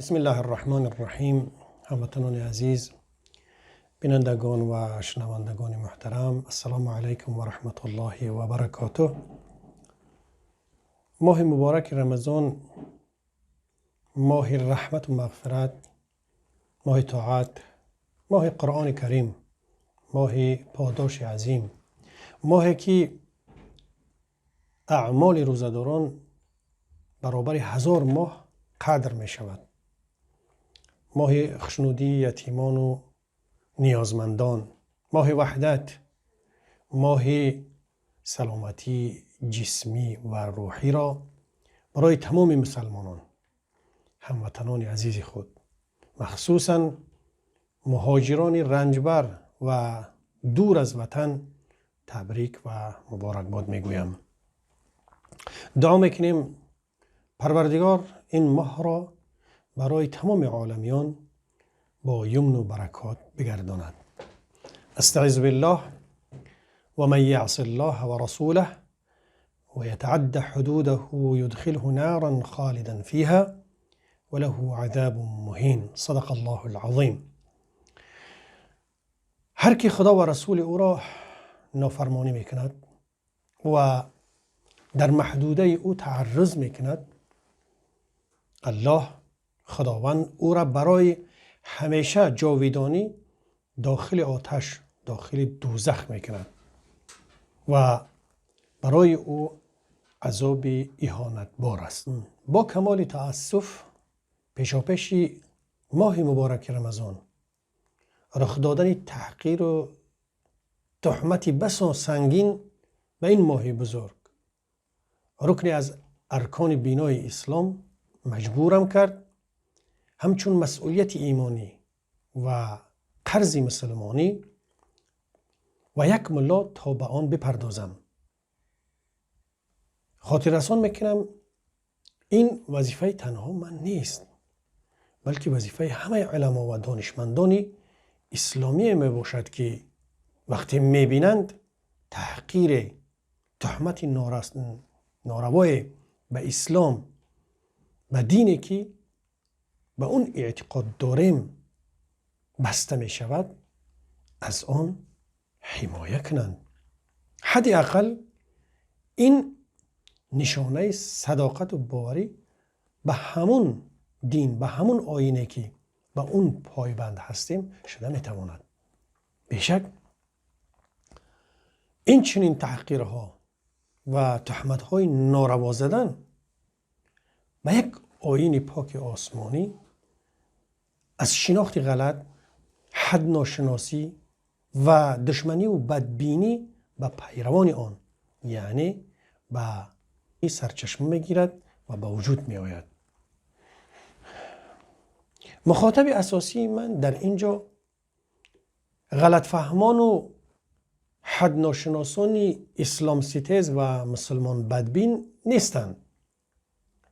بسم الله الرحمن الرحیم. هموطنان عزیز، بینندگان و شنوندگان محترم، السلام علیکم و رحمت الله و برکاته. ماه مبارک رمضان، ماه رحمت و مغفرت، ماه طاعت، ماه قرآن کریم، ماه پاداش عظیم، ماهی که اعمال روزه‌داران برابر 1000 ماه قدر می شود، ماه خوشنودی یتیمان و نیازمندان، ماه وحدت، ماه سلامتی جسمی و روحی را برای تمام مسلمانان، هموطنان عزیز خود، مخصوصا مهاجران رنجبر و دور از وطن تبریک و مبارکباد میگویم. دعا میکنیم پروردگار این ماه را برای تمام عالمیان با یمن و برکات بگرداند. استعیذ بالله و من یعص الله و رسوله و یتعد حدوده یدخله نارا خالدا فیها وله عذاب مهین. صدق الله العظیم. هر کی خدا و رسول او را نافرمانی میکند و در محدوده او تعرض میکند، الله خداوند او را برای همیشه جاویدانی داخل آتش، داخل دوزخ میکند و برای او عذاب اهانت بار است. با کمال تأسف پیشاپیش ماه مبارک رمضان رخ دادن تحقیر و تهمت بسا سنگین به این ماه بزرگ، رکن از ارکان بینای اسلام، مجبورم کرد همچون مسئولیت ایمانی و قرض مسلمانی و یک ملا تا به آن بپردازم. خاطر رسان میکنم این وظیفه تنها من نیست، بلکه وظیفه همه علما و دانشمندان اسلامی می باشد که وقتی میبینند تحقیر، تهمت ناروای به اسلام، به دینی که به اون اعتقاد داریم بسته می شود، از آن حمایه کنند. حداقل این نشانه صداقت و باوری به همون دین، به همون آیینه که به اون پایبند هستیم شده میتواند. بیشک این چنین تحقیرها و تهمت‌های ناروا زدن به یک آیین پاک آسمانی از شناخت غلط، حد ناشناسی و دشمنی و بدبینی به پیروان آن، یعنی به سرچشمه میگیرد و به وجود می آید. مخاطب اساسی من در اینجا غلط فهمان و حد ناشناسان اسلام ستیز و مسلمان بدبین نیستند،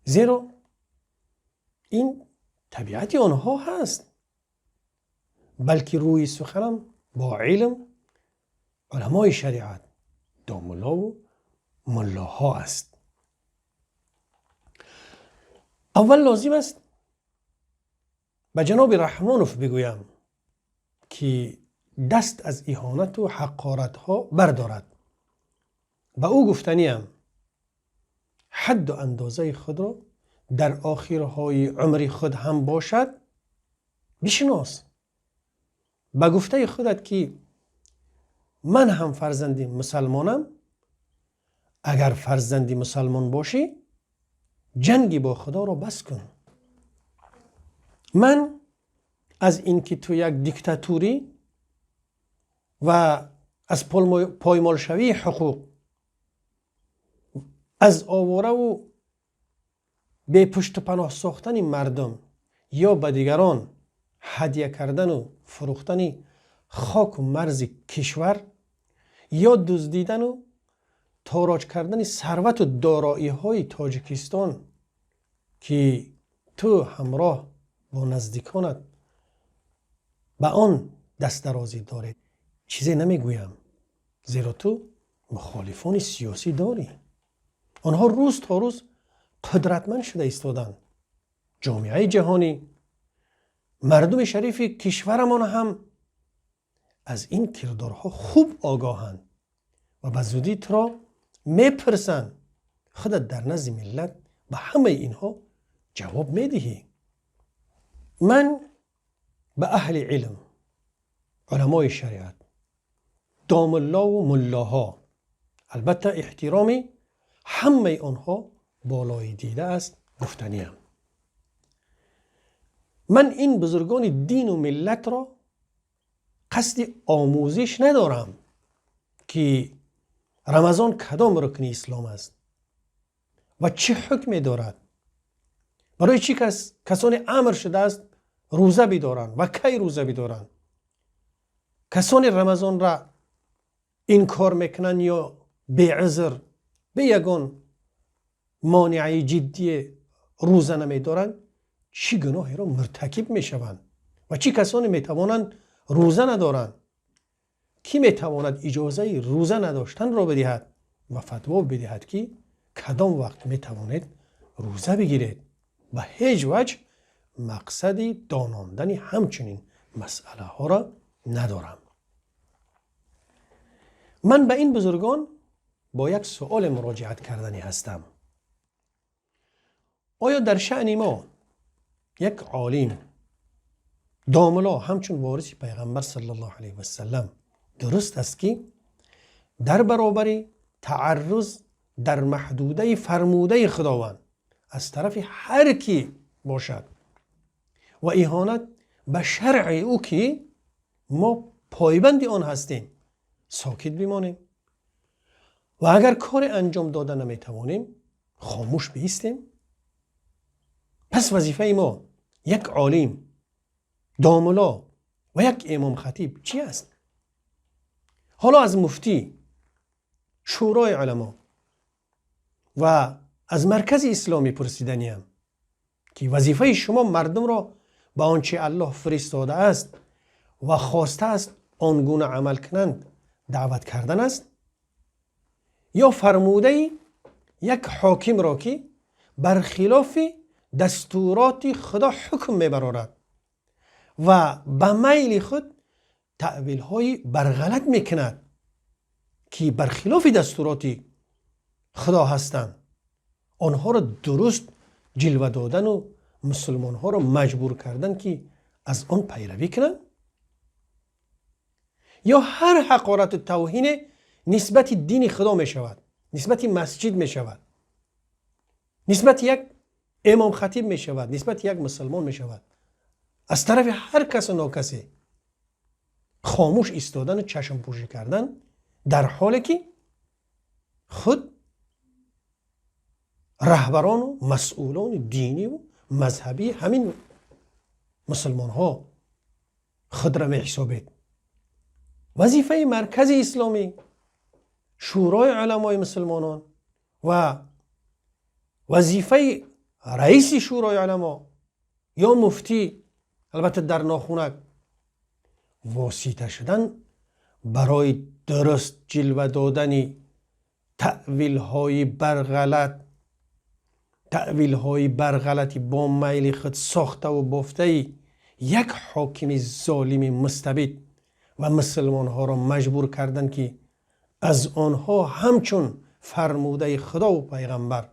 زیرا این طبیعت آنها هست، بلکه روی سخنم با علم علمای شریعت، داملا و ملاها است. اول لازم است به جناب رحمانوف بگویم که دست از اهانت و حقارت ها بردارد. به او گفتنیم حد و اندازه خود را در آخرهای عمر خود هم باشد بشناس. به گفته خودت که من هم فرزندی مسلمانم، اگر فرزندی مسلمان باشی جنگی با خدا را بس کن. من از اینکه تو یک دیکتاتوری و از پایمال شوی حقوق، از آواره و بی پشت و پناه ساختن مردم یا به دیگران هدیه کردن و فروختن خاک و مرز کشور یا دزدیدن و تاراج کردن ثروت و دارایی های تاجیکستان که تو همراه با نزدیکانت به آن دست درازی دارید چیزی نمیگویم، زیرا تو مخالفان سیاسی داری. آنها روز تا روز قدرتمند شده ایستادند. جامعه جهانی Мардуми шарифи кишварамон ҳам аз ин кирдорҳо хуб огоҳанд ва ба зудӣ туро мепурсанд. Худат дар назди миллат ба ҳамаи инҳо ҷавоб медиҳӣ. Ман ба аҳли илм, уламои шариат, домуллову муллоҳо, албатта эҳтироми ҳамаи онҳо болои дида аст, гуфтаниам: ман ин бузургони дину миллатро қасди омӯзиш надорам, ки Рамазон кадом рукни ислом аст ва чӣ ҳукме дорад, барои чӣ кас касоне амр шудааст рӯза бидоранд ва кай рӯза бидоранд, касоне Рамазонра инкор мекунанд ё беузр, бе ягон монеаи ҷиддие рӯза намедоранд, чӣ гуноҳеро муртакиб мешаванд ва чӣ касоне метавонанд рӯза надоранд, кӣ метавонад иҷозаи рӯза надоштанро бидиҳад ва фатво бидиҳад, ки кадом вақт метавонед рӯза бигиред. Ба ҳеҷ ваҷҳ мақсади донондани ҳамчунин масъалаҳоро надорам. Ман ба ин бузургон бо як суоле муроҷиат карданӣ ҳастам: оё дар шаъни мо як олим, домулло, ҳамчун вориси Пайғамбар саллаллоҳу алайҳи васалам дуруст аст, ки дар баробари таарруз дар маҳдудаи фармудаи Худованд аз тарафи ҳар кӣ бошад ва иҳонат ба шаръи ӯ, ки мо пойбанди он ҳастем, сокит бимонем ва агар коре анҷом дода наметавонем, хомӯш биистем? Пас вазифаи мо, як олим, домулло ва як имомхатиб, чӣ аст? Ҳоло аз муфтӣ, Шӯрои уламо ва аз Маркази исломӣ пурсиданиям, ки вазифаи шумо мардумро ба он чи Аллоҳ фиристодааст ва хостааст он гуна амал кунанд даъват кардан аст ё фармудаи як ҳокимро, ки бар хилофи дастуроти Худо ҳукм мебарорад ва ба майли худ таъвилҳои барғалат мекунад, ки бар хилофи дастуроти Худо ҳастанд, онҳоро дуруст ҷилва додану мусулмонҳоро маҷбур кардан, ки аз он пайравӣ кунанд? Ё ҳар ҳақорату тавҳине нисбати дини Худо мешавад, нисбати масҷид мешавад, нисбати як имомхатиб мешавад, нисбати як мусулмон мешавад, аз тарафи ҳар касу нокасе хомӯш истодану чашмпӯшӣ кардан, дар ҳоле ки худ раҳбарону масъулони диниву мазҳабии ҳамин мусулмонҳо худро меҳисобед? Вазифаи Маркази исломӣ, Шӯрои уламои мусулмонон ва вазифаи раиси Шӯрои уламо ё муфтӣ, албатта дар нохунак, восита шудан барои дуруст ҷилва додани таъвилҳои барғалати бо майли худ сохтаву бофтаи як ҳокими золими мустабид ва мусулмонҳоро маҷбур кардан, ки аз онҳо ҳамчун фармудаи Худову Пайғамбар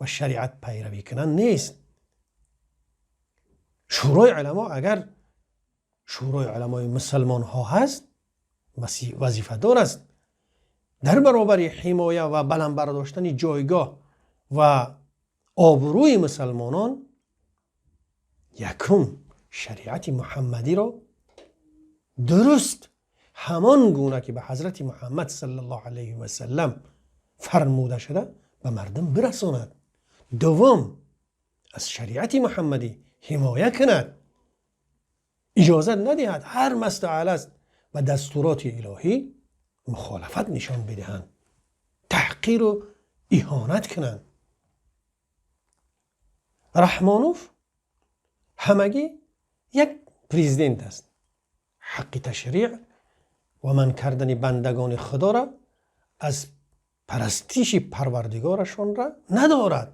ва шариат пайравӣ кунанд, нест. Шӯрои уламо агар Шӯрои уламои мусулмонҳо ҳаст, вазифадор аст дар баробари ҳимоя ва баланд бардоштани ҷойгоҳ ва обрӯи мусалмонон якум шариати муҳаммадиро дуруст, ҳамон гуна ки ба ҳазрати Муҳаммад саллаллоҳу алайҳи васалам фармуда шуда, ба мардум бирасонад. Дуввум, аз шариати муҳаммадӣ ҳимоя кунад, иҷозат надиҳад ҳар масту аласт ба дастуроти илоҳӣ мухолафат нишон бидиҳанд, таҳқиру иҳонат кунанд. Раҳмонов ҳамагӣ як президент аст, ҳаққи ташриъ ва манъ кардани бандагони Худоро аз парастиши Парвардигорашонра надорад.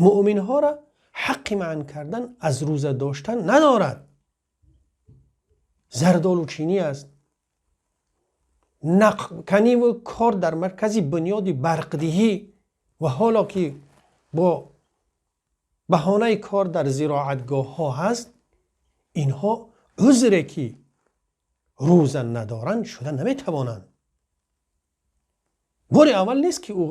Муъминҳоро ҳаққи манъ кардан аз рӯза доштан надорад. Зардолучинӣ аст, нақканиву кор дар маркази бунёди барқдиҳӣ ва ҳоло ки бо баҳонаи кор дар зироатгоҳҳо ҳаст, инҳо узре ки рӯза надоранд шуда наметавонанд. Бори аввал нест ки ӯ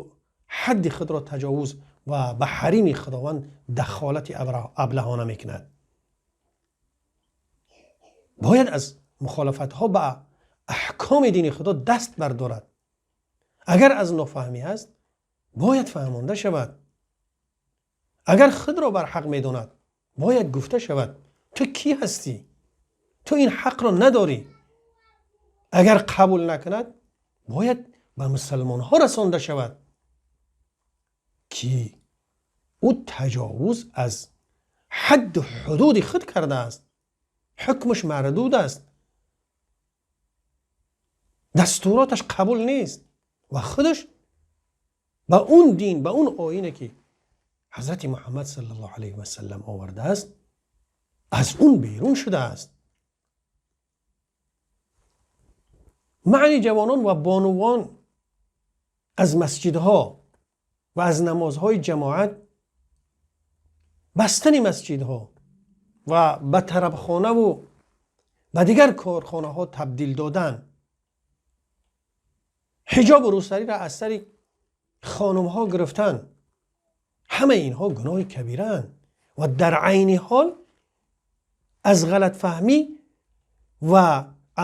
ҳадди худро таҷовуз ва ба ҳарими Худованд дахолати аблаҳона мекунад. Бояд аз мухолифатҳо ба аҳкоми дини Худо даст бардорад. Агар аз нофаҳмӣ аст, бояд фаҳмонда шавад. Агар худро бар ҳақ медонад, бояд гуфта шавад: ту кӣ ҳастӣ? Ту ин ҳақро надорӣ. Агар қабул накунад, бояд ба мусалмонҳо расонда шавад ки ӯ таҷовуз аз ҳадду ҳудуди худ кардааст, ҳукмаш мардуд аст, дастуроташ қабул нест ва худаш ба он дин, ба он оине ки ҳазрати Муҳаммад саллаллоҳу алайҳи васаллам овардааст, аз он берун шудааст. Маъни ҷавонон ва бонувон аз масҷидҳо ва аз намозҳои ҷамоат, бастани масҷидҳо ва ба тарабхонаву ба дигар корхонаҳо табдил додан, ҳиҷобу рӯсариро аз сари хонумҳо гирифтан, ҳамаи инҳо гуноҳи кабираанд ва дар айни ҳол аз ғалатфаҳмӣ ва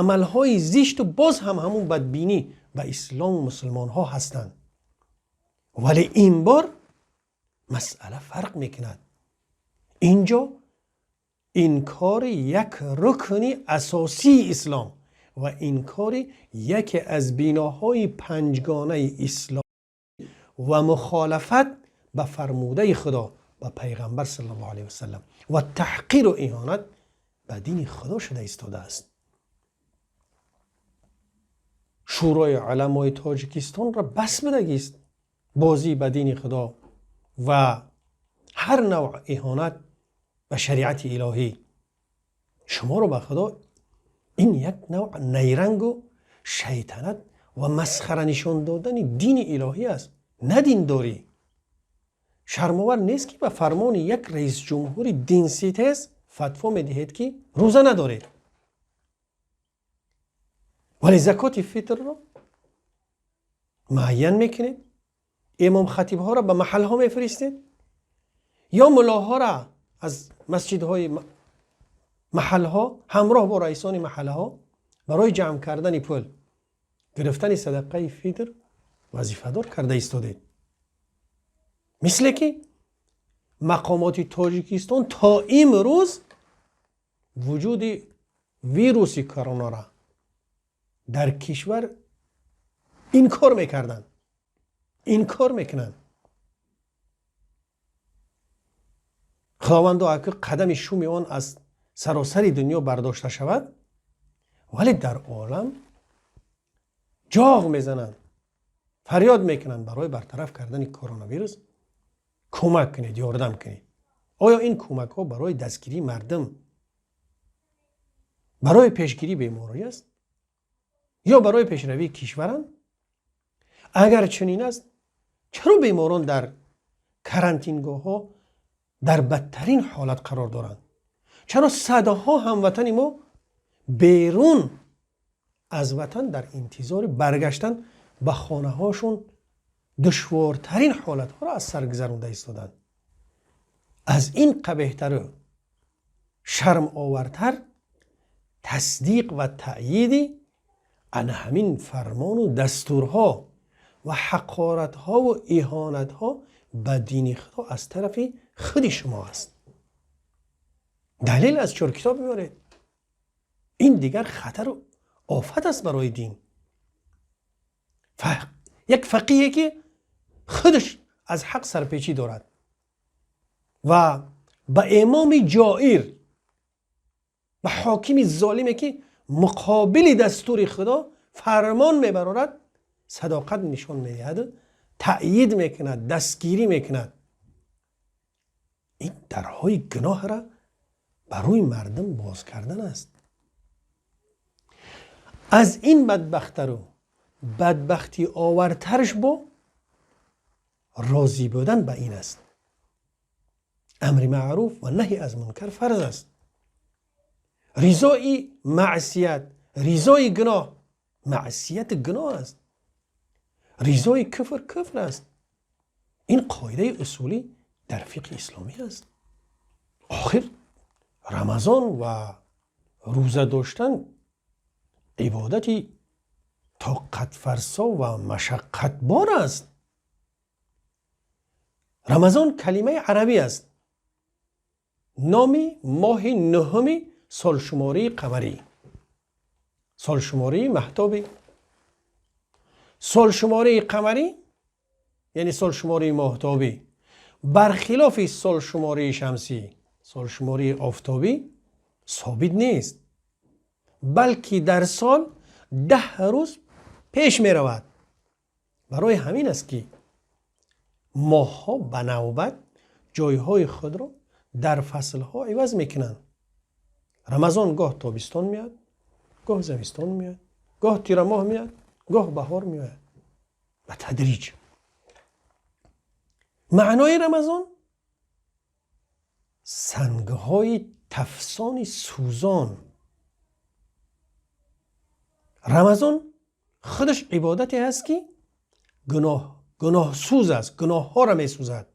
амалҳои зишту боз ҳам ҳамун бадбинӣ ба ислому мусулмонҳо ҳастанд. Вале ин бор масъала фарқ мекунад. Инҷо инкори як рукни асосии ислом ва инкори яке аз биноҳои панҷгонаи ислом ва мухолафат ба фармудаи Худо ба пайғамбар саллаллоҳу алайҳи васаллам ва таҳқиру иҳонат ба дини Худо шуда истодааст. Шӯрои уламои Тоҷикистонро бас бидагист бозӣ ба дини Худо ва ҳар навъ иҳонат ба шариати илоҳӣ. Шуморо ба Худо ин як навъ найрангу шайтанат ва масхара нишон додани дини илоҳӣ аст, на диндорӣ. Шармовар нест ки ба фармони як раисҷумҳури динситез фатво медиҳед ки рӯза надоред, вале закоти фитрро муайян мекунед, имомхатибҳоро ба маҳалҳо мефиристед ё мулоҳоро аз масҷидҳои маҳалҳо ҳамроҳ бо раисони маҳаллаҳо барои ҷамъ кардани пул, гирифтани садақаи фитр вазифадор карда истодед. Мисле ки мақомоти Тоҷикистон то имрӯз вуҷуди вируси коронара дар кишвар инкор мекарданд, инкор мекунанд. Худовандо аки қадами шуми он аз саросари дунё бардошта шавад, вале дар олам ҷоғ мезананд, фарёд мекунанд барои бартараф кардани коронавирус кӯмак кунед, ёрдам кунед. Оё ин кӯмакҳо барои дастгирии мардум, барои пешгирии беморӣ аст ё барои пешравии кишваранд? Агар чунин аст, чаро беморон дар карантингоҳҳо дар бадтарин ҳолат қарор доранд? Чаро садҳо ҳамватани мо берун аз ватан дар интизори баргаштан ба хонаҳошон душвортарин ҳолатҳоро аз сар гузаронда истоданд? Аз ин қабеҳтару шармовартар тасдиқ ва таъйиди ана ҳамин фармону дастурҳо ва ҳақоратҳову иҳонатҳо ба дини Худо аз тарафи худи шумо аст. Далел аз чор китоб меоред. Ин дигар хатару офат аст барои дин. Як фақиҳе ки худаш аз ҳақ сарпечӣ дорад ва ба имоми ҷоир, ба ҳокими золиме ки муқобили дастури Худо фармон мебарорад, садоқат нишон медиҳаду таъйид мекунад, дастгирӣ мекунад. Ин дарҳои гуноҳро ба рӯи мардум боз кардан аст. Аз ин бадбахттару бадбахтӣ овартарш бо розӣ будан ба ин аст. Амри маъруф ва наҳи аз мункар фарз аст. Ризои маъсият, ризои гуноҳ маъсияти гуноҳ аст. Ризои куфр куфр аст. Ин қоидаи усулӣ дар фиқҳи исломӣ аст. Охир Рамазон ва рӯза доштан ибодати тоқатфарсо ва машаққатбор аст. Рамазон калимаи арабӣ аст, номи моҳи нуҳуми солшумории қамарӣ, солшумории маҳтобӣ. Солшумории қамарӣ яъне солшумории моҳтобӣ бархилофи солшумории шамсӣ, солшумории офтобӣ собит нест, балки дар сол 10 рӯз пеш меравад. Барои ҳамин аст ки моҳҳо ба навбат ҷойҳои худро дар фаслҳо иваз мекунанд. Рамазон гоҳ тобистон меояд, гоҳ зимистон меояд, гоҳ тирамоҳ меояд, гоҳ баҳор меояд. Ба тадриҷ. Маънои Рамазон сангҳои тафсони сӯзон. Рамазон худаш ибодате ҳаст ки гуноҳсӯз аст, гуноҳҳоро месӯзад.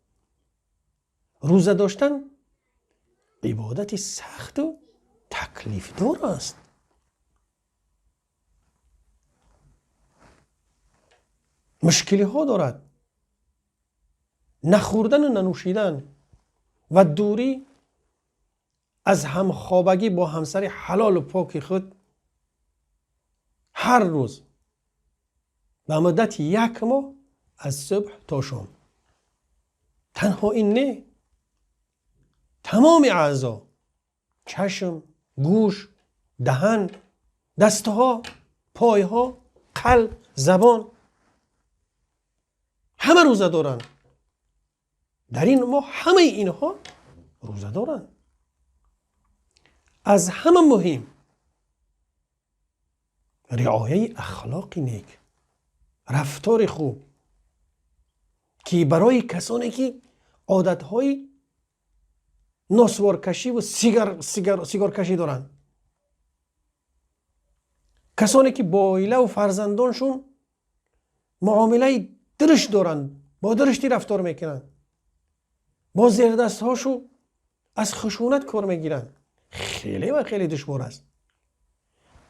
Рӯза доштан ибодати сахту таклифдор аст. Мушкилиҳо дорад. Нахӯрдану нанӯшидан ва дурӣ аз ҳамхобагӣ бо ҳамсари ҳалолу поки худ ҳар рӯз ба муддати як моҳ аз субҳ то шом. Танҳо ин не, тамоми аъзо, чашм, гӯш, даҳан, дастҳо, пойҳо, қалб, забон ҳама рӯза доранд. Дар ин моҳ ҳамаи инҳо рӯза доранд. Аз ҳама муҳим риояи ахлоқи нек, рафтори хуб, ки барои касоне ки одатҳои носворкашиву сигоркашӣ доранд, касоне ки бо оилаву фарзандоншон муомилаи дурушт доранд, бо дуруштӣ рафтор мекунанд, бо зердастҳошу аз хушунат кор мегиранд, хеле ва хеле душвор аст.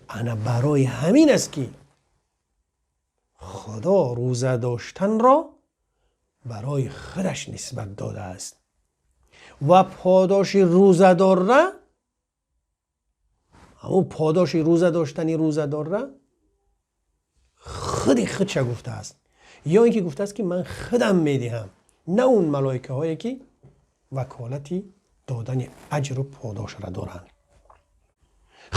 Ана барои ҳамин аст ки Худо рӯза доштанро барои худаш нисбат додааст ва подоши рӯзадорра, ҳамун подоши рӯза доштани рӯзадорра худи худша гуфтааст, ё ин ки гуфтааст ки ман худам медиҳам, на он малоикаҳое ки ваколати додани аҷру подошро доранд.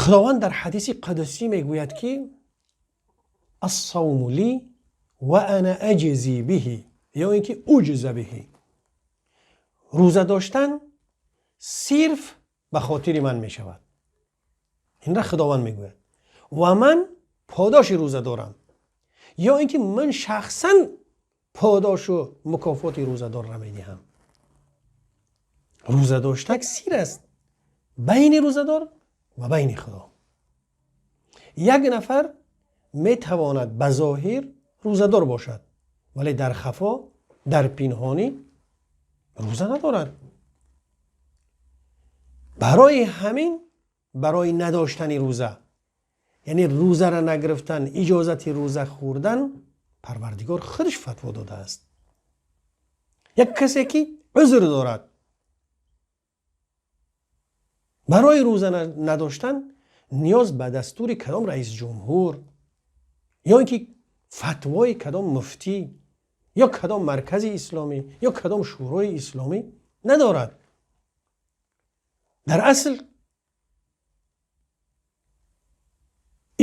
Худованд дар ҳадиси қудсӣ мегӯяд ки الصوم لي وأنا أجزي به, ё ин ки أجزى به. Рӯза доштан сирф ба хотири ман мешавад. Инра Худованд мегӯяд ва ман подоши рӯза дорам, ё ин ки ман шахсан подошу мукофоти рӯзадорра медиҳам. Рӯза доштан сир аст байни рӯзадор ва байни Худо. Як нафар метавонад ба зоҳир рӯзадор бошад, вале дар хафо, дар пинҳонӣ рӯза надорад. Барои ҳамин, барои надоштани рӯза, яъне рӯзаро нагирифтан, иҷозати рӯза хӯрдан Парвардигор худаш фатво додааст. Як касе ки узр дорад барои рӯза надоштан, ниёз ба дастури кадом раис ҷумҳур ё ин ки фатвои кадом муфтӣ ё кадом маркази исломӣ ё кадом шӯрои исломӣ надорад. Дар асл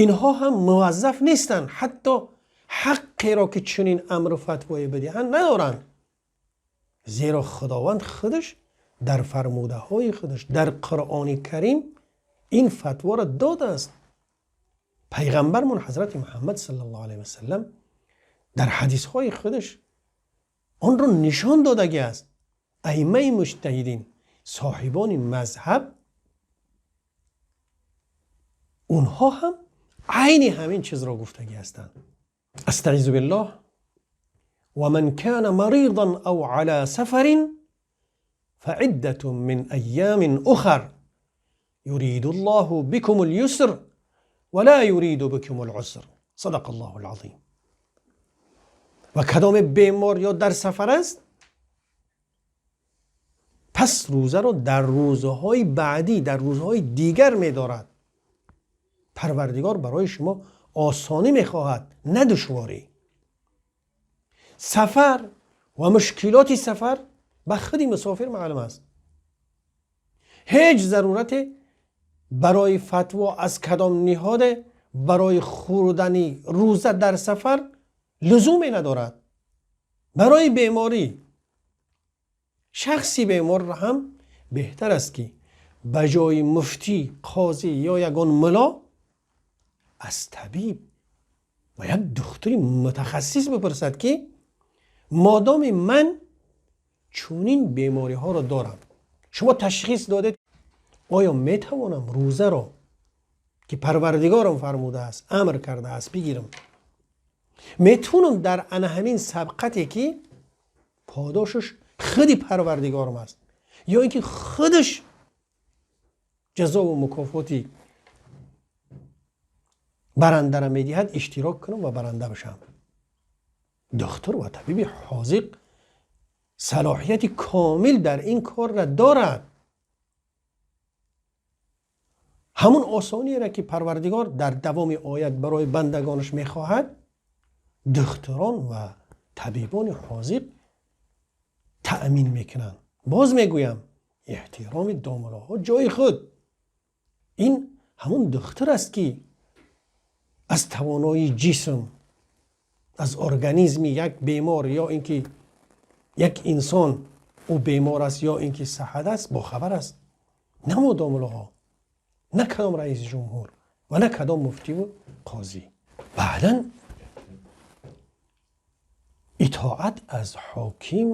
инҳо ҳам муваззаф нестанд, ҳатто ҳаққеро ки чунин амру фатвое бидиҳанд надоранд, зеро Худованд худаш дар фармудаҳои худаш дар Қуръони Карим ин фатворо додааст. Пайғамбармон Ҳазрати Муҳаммад саллаллоҳу алайҳи васаллам дар ҳадисҳои худаш онро нишон додагиаст. Аиммаи муҷтаҳидин, соҳибони мазҳаб, онҳо ҳам айни ҳамин чизро гуфтагӣ ҳастанд. Астаизу биллоҳ: ва ман кана маридан ав ала сафарин фаиддатун мин айёмин ухар юридуллоҳу бикумул юср ва ла юриду бикумул уср. Садақаллоҳул азим. Ва кадоме бемор ё дар сафар аст, пас рӯзаро дар рӯзҳои баъдӣ, дар рӯзҳои дигар медорад. Парвардигор барои шумо осонӣ мехоҳад, на душворӣ. Сафар ва мушкилоти сафар ба худи мусофир маълум аст. Ҳеҷ зарурате барои фатво аз кадом ниҳоде барои хӯрдани рӯза дар сафар лузуме надорад. Барои беморӣ шахси беморро ҳам беҳтар аст, ки ба ҷои муфтӣ, қозӣ ё ягон мулло аз табиб ва як духтури мутахассис бипурсад, ки модоми ман чунин бемориҳоро дорам, шумо ташхис додед, оё метавонам рӯзаро, ки Парвардигорам фармудааст, амр кардааст, бигирам? Метавонам дар ана ҳамин сабқате, ки подошаш худи Парвардигорам аст ё ин ки худаш ҷазову мукофоти барандара медиҳад, иштирок кунам ва баранда бошам? Духтур ва табиби ҳозиқ салоҳияти комил дар ин корра дорад. Ҳамун осониеро, ки Парвардигор дар давоми оят барои бандагонаш мехоҳад, духтурон ва табибони ҳозиқ таъмин мекунанд. Боз мегӯям, эҳтироми домулоҳо ҷои худ, ин ҳамун духтур аст, ки аз тавоноии ҷисм, аз организми як бемор ё ин ки як инсон, ӯ бемор аст ё ин ки саҳат аст, бохабар аст. На мо домулоҳо, на кадом раиси ҷумҳур ва на кадом муфтиву қозӣ. Баъдан итоат аз ҳоким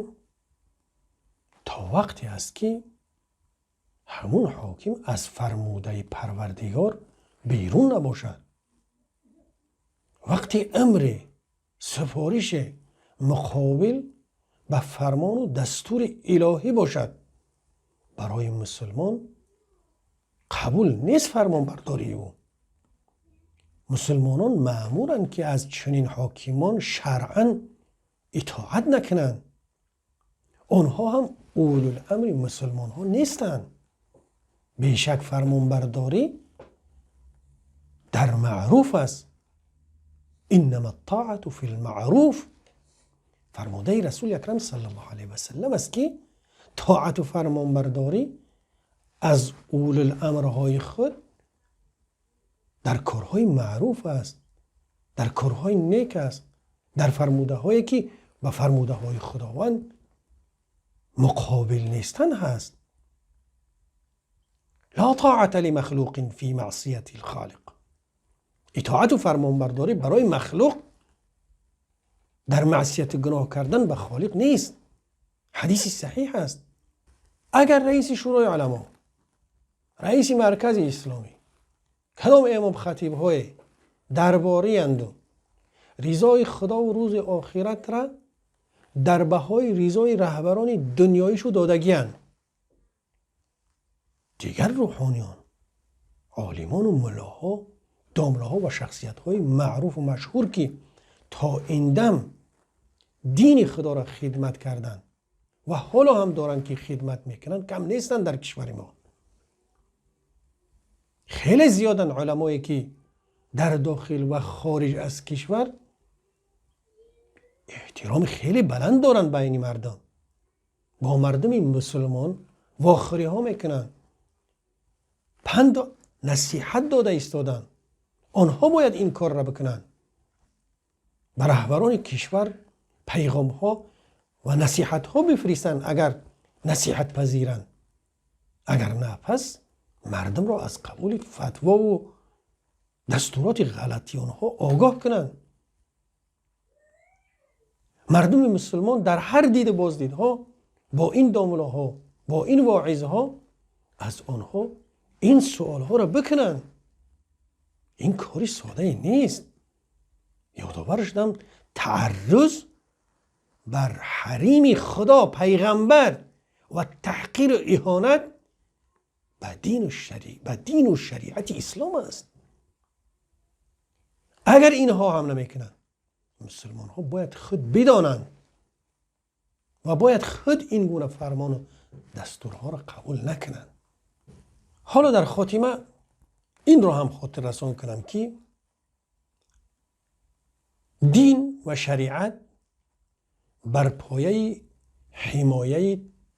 то вақте аст, ки ҳамун ҳоким аз фармудаи Парвардигор берун набошад. Вақти амре, супорише муқобил ба фармону дастури илоҳӣ бошад, барои мусулмон қабул нест фармонбардории ӯ. Мусулмонон маъмуранд, ки аз чунин ҳокимон шаръан итоат накунанд. Онҳо ҳам улуламри мусулмонҳо нестанд. Бешак, фармонбардорӣ дар маъруф аст. Иннама ттоату фи лмаъруф, фармудаи Расули Акрам саллаллоҳу алайҳи васаллам аст, ки тоату фармонбардорӣ аз улуламрҳои худ дар корҳои маъруф аст, дар корҳои нек аст, дар фармудаҳое, ки ба фармудаҳои Худованд муқобил нестанд ҳаст. Ла тоата лимахлуқин фи маъсияти лхолиқ. Итоату фармонбардорӣ барои махлуқ дар маъсияти гуноҳ кардан ба холиқ нест. Ҳадиси саҳиҳ аст. Агар раиси Шӯрои уламо, раиси Маркази Исломӣ, кадом имом хатибҳое дарбориянду ризои Худову рӯзи охиратра дар баҳои ризои раҳбарони дунёишу додагиянд, дигар рӯҳониён, олимону муллоҳо, домлаҳо ва шахсиятҳои маъруфу машҳур, ки то ин дам дини Худоро хидмат карданд ва ҳоло ҳам доранд, ки хидмат мекунанд, кам нестанд. Дар кишвари мо хеле зиёданд уламое, ки дар дохил ва хориҷ аз кишвар эҳтироми хеле баланд доранд байни мардум, бо мардуми мусулмон вохӯриҳо мекунанд, панду насиҳат дода истоданд. Онҳо бояд ин корро бикунанд, ба раҳбарони кишвар пайғомҳо ва насиҳатҳо бифиристанд, агар насиҳатпазиранд. Агар на, пас мардумро аз қабули фатвову дастуроти ғалати онҳо огоҳ кунанд. Мардуми мусулмон дар ҳар диду боздидҳо бо ин домулоҳо, бо ин воизҳо аз онҳо ин суолҳоро бикунанд. Ин кори содае нест. Ёдовар шудам, таарруз бар ҳарими Худо, пайғамбар ва таҳқиру иҳонат ба дину шариати ислом аст. Агар инҳо ҳам намекунанд, мусулмонҳо бояд худ бидонанд ва бояд худ ин гуна фармону дастурҳоро қабул накунанд. Ҳоло дар хотима инро ҳам хотиррасон кунам, ки дин ва шариат бар пояи ҳимояи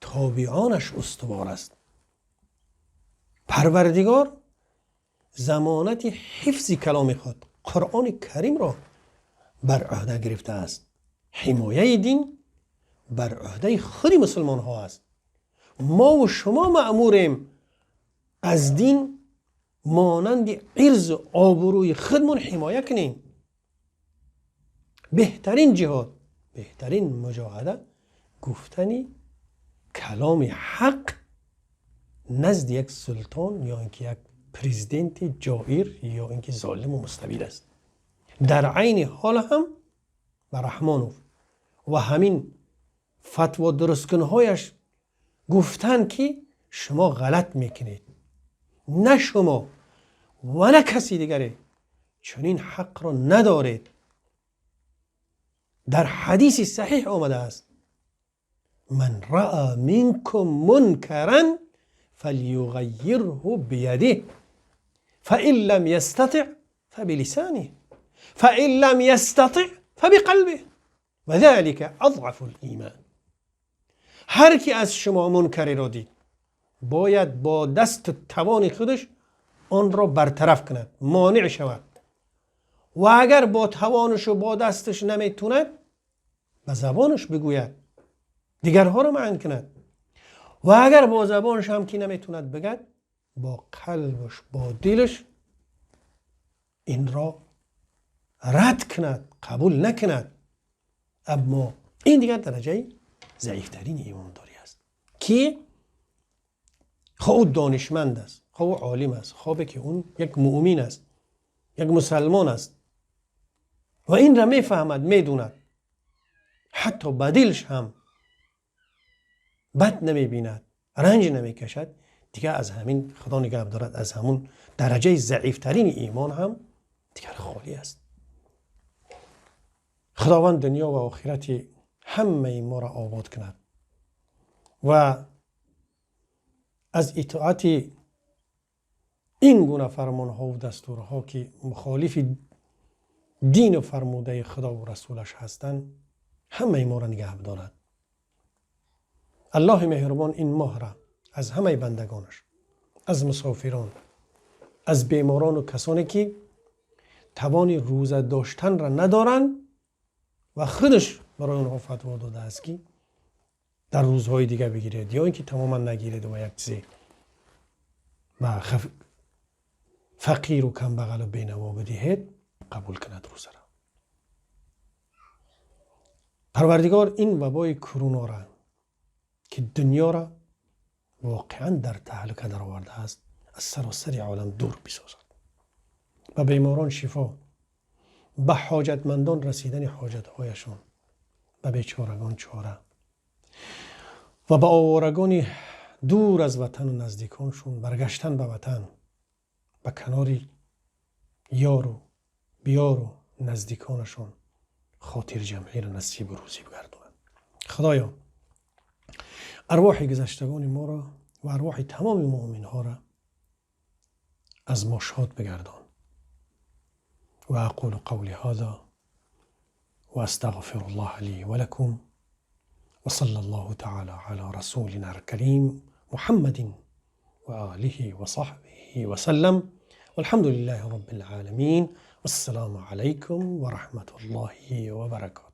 тобиъонаш устувор аст. Парвардигор замонати ҳифзи каломи худ, Қуръони Каримро, бар ӯҳда гирифтааст. Ҳимояи дин бар ӯҳдаи худи мусулмонҳо аст. Мову шумо маъмурем аз дин монанди ирзу обрӯи худмон ҳимоя кунем. Беҳтарин ҷиҳод, беҳтарин муҷоҳада гуфтани каломи ҳақ назди як султон ё ин ки як президенти ҷоир ё ин ки золиму мустабид аст. Дар айни ҳол ҳам ба Раҳмонов ва ҳамин фатво дурусткунҳояш гуфтанд, ки шумо ғалат мекунед. На шумо ва на каси дигаре чунин ҳақро надоред. Дар ҳадиси саҳиҳ омадааст: من رأى منكم منكرا فليغيره بيده، فإن لم يستطع فبلسانه، فإن لم يستطع فبقلبه، وذلك أضعف الإيمان. Ҳар ки аз шумо мункареро дид, бояд бо дасту тавони худаш онро бартараф кунад, монеъ шавад, ва агар бо тавонашу бо дасташ наметунад, ба забонаш бигӯяд, дигарҳоро манъ кунад, ва агар бо забонаш ҳам ки наметунад бигӯяд, бо қалбаш, бо дилаш инро рад кунад, қабул накунад. Аммо ин дигар дараҷаи заифтарини имондорӣ аст, ки хо ӯ донишманд аст, хо ӯ олим аст, хобе ки ӯ як муъмин аст, як мусалмон аст ва инра мефаҳмад, медонад, ҳатто ба дилш ҳам бад намебинад, ранҷ намекашад, дигар аз ҳамин, Худо нигаҳ дорад, аз ҳамун дараҷаи заифтарини имон ҳам дигар холӣ аст. Худованд дунё ва охирати ҳамаи моро обод кунад ва аз итоати ин гуна фармонҳову дастурҳо, ки мухолифи дину фармудаи Худову расулаш ҳастанд, ҳамаи моро нигаҳ дорад. Аллоҳи меҳрубон ин моҳра аз ҳамаи бандагонаш, аз мусофирон, аз беморону касоне ки тавони рӯза доштанра надоранд ва худаш барои онҳо фатво додааст, ки дар рӯзҳои дигар бигиред ё ин ки тамоман нагиред ва як чизе ба фақиру камбағалу бенаво бидиҳед, қабул кунад рӯзаро. Парвардигор ин вабои курунора, ки дунёра воқеан дар таҳлука даровардааст, аз саросари олам дур бисозад, ба беморон шифо, ба ҳоҷатмандон расидани ҳоҷатҳояшон, ба бечорагон чора ва ба оворагони дур аз ватану наздиконшон баргаштан ба ватан, ба канори ёру биёру наздиконашон хотирҷамъиро насибу рӯзӣ бигардонад. Худоё, арвоҳи гузаштагони моро ва арвоҳи тамоми муъминҳоро аз мо шод бигардон. وأقول قولي هذا وأستغفر الله لي ولكم، وصلى الله تعالى على رسولنا الكريم محمد وآله وصحبه وسلم، والحمد لله رب العالمين، والسلام عليكم ورحمة الله وبركاته.